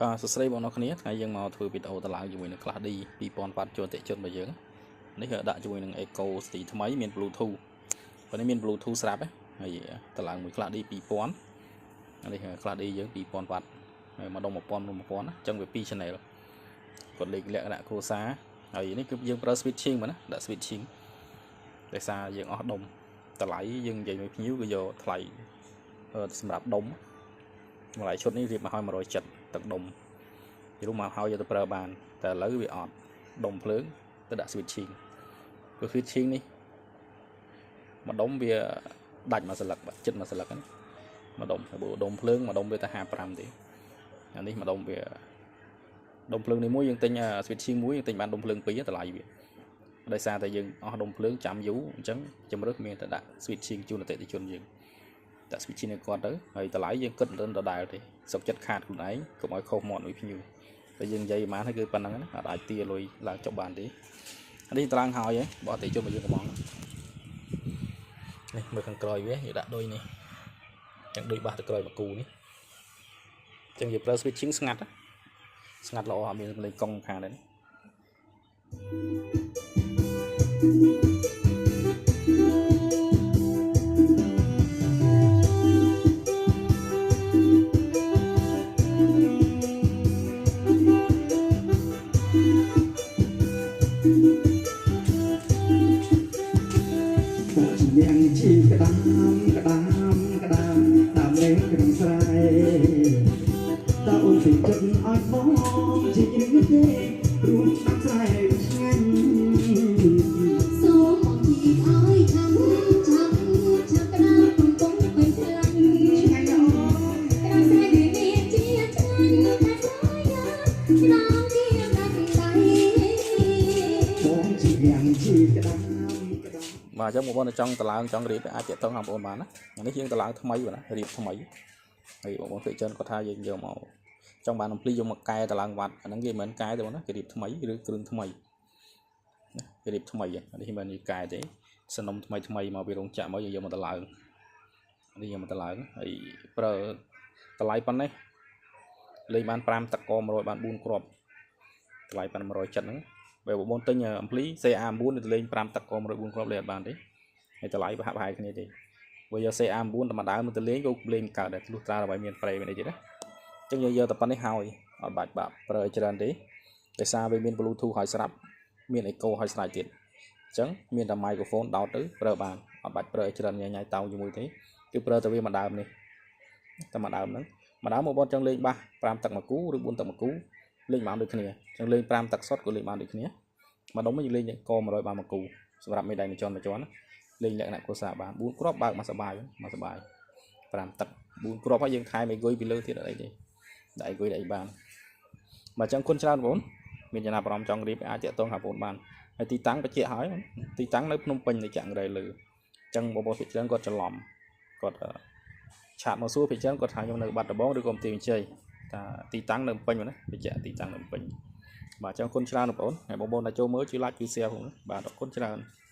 បាទសួស្តីបងប្អូនគ្នាថ្ងៃយើងមកធ្វើវីដេអូតម្លើងជាមួយនឹង Class D 2000 វ៉ាត់ចូលអតិជនរបស់យើងនេះគឺដាក់ជាមួយនឹង Eco ស្ទីថ្មីមាន Bluetooth ប៉ុន្តែមាន Bluetooth ស្រាប់ហើយតម្លើងមួយ Class D 2000នេះ Class D យើង2000វ៉ាត់ហើយមកដុំ1000 1000ណាអញ្ចឹងវា2 channel គាត់លេខលក្ខណៈគ្រួសារហើយនេះគឺយើងប្រើ switching មកណាដាក់ switching ដោយសារយើងអស់ដុំតម្លៃយើងនិយាយមួយភ្ញៀវគឺយកថ្លៃសម្រាប់ដុំតម្លៃឈុតនេះរៀបមកឲ្យ170ទឹកដុំយល់មកហើយយកទៅប្រើបានតែឥឡូវវាអត់ដុំភ្លើងទៅដាក់ switching ព្រោះ switching នេះមួយដុំវាដាច់មួយស្លឹកបាទចិត្តមួយស្លឹកហ្នឹងមួយដុំបើដុំភ្លើងមួយដុំវាតែ55ទេអានេះមួយដុំវាដុំភ្លើងនេះមួយយើងទិញ switching មួយយើងទិញបានដុំភ្លើងពីរតម្លៃវាដោយសារតែយើងអស់ដុំភ្លើងចាំយូរអញ្ចឹងជំរើសមានតែដាក់ switching ជូនអតិថិជនយើងដាក់ switching ឲ្យគាត់ទៅហើយតម្លៃយើងគិតមិនដដែលទេសុកចិត្តខាតខ្លួនឯងកុំឲ្យខុសមាត់មួយភ្ញៀវតែយើងនិយាយប្រហែលហើយគឺប៉ុណ្្នឹងណាអត់អាចទាលុយឡើងចុះបានទេនេះត្រង់ហើយហ៎បើអតិថិជនមកយើងកំងនេះមើលខាងក្រោយវាយើងដាក់ដូចនេះចឹងដូចបាសទៅក្រោយមកគូនេះចឹងយើងប្រើ switching ស្ងាត់ស្ងាត់ល្អអត់មានលេខកង់ខាងទេ នាងជីក្តាមក្តាមក្តាមតាមលេងក្នុងស្រែតើអូនពេញចិត្តឲ្យបងជីឬទេព្រោះឆ្នាំស្រែឆ្ងាញ់ សូមមកជីកឲ្យឆាំឆាំឆាំក្តាមកំពុងពេញខ្លាំង ឆ្ងាញ់អូន ក្តាមស្រែវាមានជាឆ្ងាញ់តែស្រយ៉ាក្តាមជាដាច់ដៃ បងជានាងជីក្តាមក្តាម បាទអញ្ចឹងបងប្អូនចង់តឡើងចង់រៀបអាចតាក់ទងបងប្អូនបានណានេះយើងតឡើងថ្មីបាទណារៀបថ្មីហើយបងប្អូនភាគច្រើនគាត់ថាយើងយកមកចង់បានអំភ្លីយកមកកែតឡើងវ៉ាត់អាហ្នឹងគេមិនមែនកែទេបងណាគេរៀបថ្មីឬគ្រឿងថ្មីណាគេរៀបថ្មីនេះមិនមែនកែទេសនំថ្មីថ្មីមកពីរោងចក្រមកយើងយកមកតឡើងនេះយកមកតឡើងហើយប្រើតម្លៃប៉ុណ្ណេះលេងបាន5តក100បាន4គ្រាប់តម្លៃប៉ុណ្ណ170ហ្នឹងបើបងប្អូនទិញអំភ្លី CA9 ទៅលេង5តក104គ្រាប់លេងអត់បានទេហើយតម្លៃប្រហាក់ប្រហែលគ្នាទេបើយក CA9 តែមួយដើមទៅលេងក៏លេងកើតដែរលុះត្រាដើម្បីមានប្រេមានអីទៀតណាអញ្ចឹងយើងយកតែប៉ុណ្្នេះហើយអត់បាច់បាក់ប្រើច្រើនទេដោយសារវាមាន Bluetooth ហើយស្រាប់មាន Echo ហើយស្រេចទៀតអញ្ចឹងមានតែ microphone ដោតទៅប្រើបានអត់បាច់ប្រើច្រើនញ៉ៃញ៉ៃតោងជាមួយទេគឺប្រើតែវាមួយដើមនេះតែមួយដើមហ្នឹងមួយដើមមកបងចង់លេងបាស5ទឹកមួយគូឬ4ទឹកមួយគូលេងបានដូចគ្នាចង់លេង5ទឹកសុទ្ធក៏លេងបានដូចគ្នាមួយដុំយើងលេងក100បានមួយគូសម្រាប់មេដៃមួយជាន់មួយជាន់ណាលេងលក្ខណៈគ្រួសារបាន4គ្រាប់បើកមកសបាយមកសបាយ5ទឹក4គ្រាប់ហើយយើងថែមអីគុយពីលើទៀតអត់អីទេដាក់អីគុយដាក់អីបានបាទអញ្ចឹងគុណច្រើនបងប្អូនមានចំណាប់អារម្មណ៍ចង់រៀបអាចតាក់ទងខាងបងប្អូនបានហើយទីតាំងបញ្ជាក់ហើយទីតាំងនៅភ្នំពេញនៅចាក់រ៉េលើអញ្ចឹងបងប្អូនភាគច្រើនគាត់ច្រឡំគាត់ឆាតមកសួរភាគច្រើនគាត់ថាខ្ញុំនៅបាត់ដំបងឬក៏មន្ទីរវិជ័យតាទីតាំងនៅភ្នំពេញណាបញ្ជាក់ទីតាំងនៅភ្នំពេញបាទអញ្ចឹងគុណច្រើនបងប្អូនហើយបងប្អូនដែលចូលមើលជួយ like ជួយ share ផងណាបាទអរគុណច្រើន។